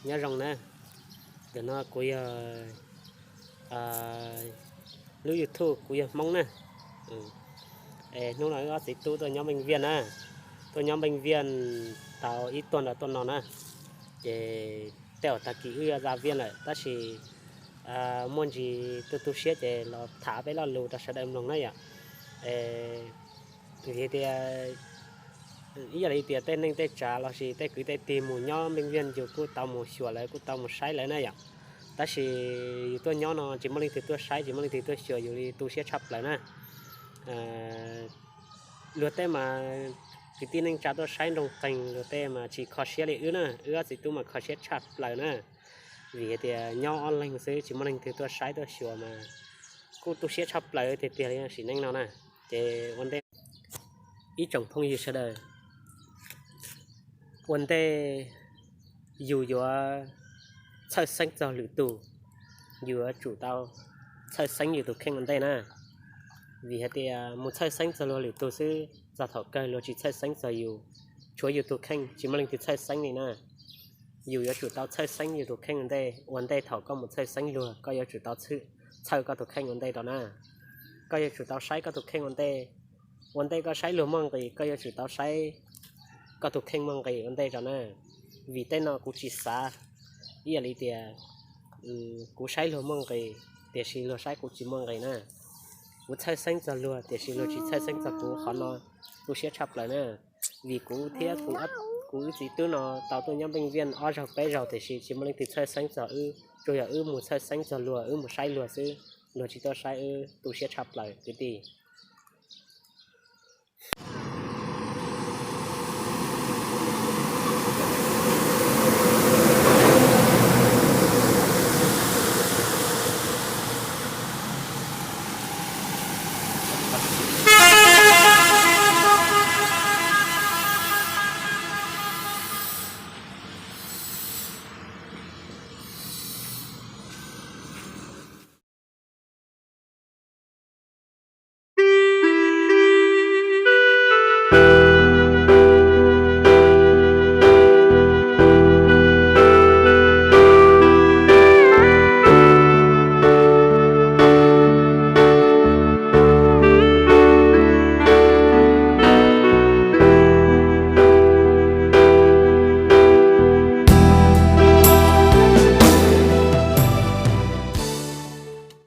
Nyob zoo na, ntawm no kuv yog lub YouTube kuv yog Hmoob na. Hnub no wb ob txiv tub tuaj nyob Npeej Viaj na, tuaj nyob Npeej Viaj tau ib tuag ntawd tuaj no na, ces tej zaum tag kis wb yuav za Viaj lawm tab sis muaj ntsis tu tu siab ces los tham peb lo lus rau sawv daws mloog na yom. Vim tias ib yam li tias tej neej tej tsav lossis tej kwv tej tij mus nyob Npeej Viaj yus kuj tau mus xyuas lawv kuj tau mus saib lawv na yom. Tab sis yus tuaj nyob no tsis muaj leej twg tuaj saib tsis muaj leej twg tuaj xyuas yus li tu siab tshaj plaws na. Luag tej mas kwv tij neej tsa tuaj saib nroo qees luag tej mas tsis kho siab li wb na, wb ob txiv tub mas kho siab tshaj plaws na. Vim hais tias nyob ob leeg xwb tsis muaj leej twg tuaj saib tuaj xyuas mas kuj tu siab tshaj plaws tiag tiag li sim neej no na. Ces ua ntej ib tsoom phooj ywg sawv daws, ua ntej yus yuav txhawj xeeb txog lwm tus, yus yuav tsum tau txhawj xeeb yus tus kheej ua ntej na. Vim hais tias mus txhawj xeeb txog luag lwm tus xwb txog thaum kawg luag tsis txhawj xeeb txog yus, tshuav yus tus kheej tsis muaj leej twg txhawj xeeb li na. Yus yuav tsum tau txhawj xeeb yus tus kheej ua ntej, ua ntej thaum koj mus txhawj xeeb luag koj yuav tsum tau txhawj koj tus kheej ua ntej rau na. Koj yuav tsum tau saib koj tus kheej ua ntej. Ua ntej koj saib luag muaj nqis koj yuav tsum tau saib koj tus kheej muaj nqis ua ntej rau na. Vim tej no kuv tsis xav ib yam li tias kuv saib luag muaj nqis tiam sis luag saib kuv tsis muaj nqis na. Kuv txhawj xeeb txog luag tiam sis luag tsis txhawj xeeb txog kuv, qhov no tu siab tshaj plaws na. Vim kuv thiab kuv wb txiv tub no tau tuaj nyob Npeej Viaj ob zaug peb zaug tiam sis tsis muaj leej twg txhawj xeeb txog wb, tsuas yog wb mus txhawj xeeb txog luag, wb mus saib luag xwb, luag tsis tuaj saib wb, tu siab tshaj plaws kwv tij.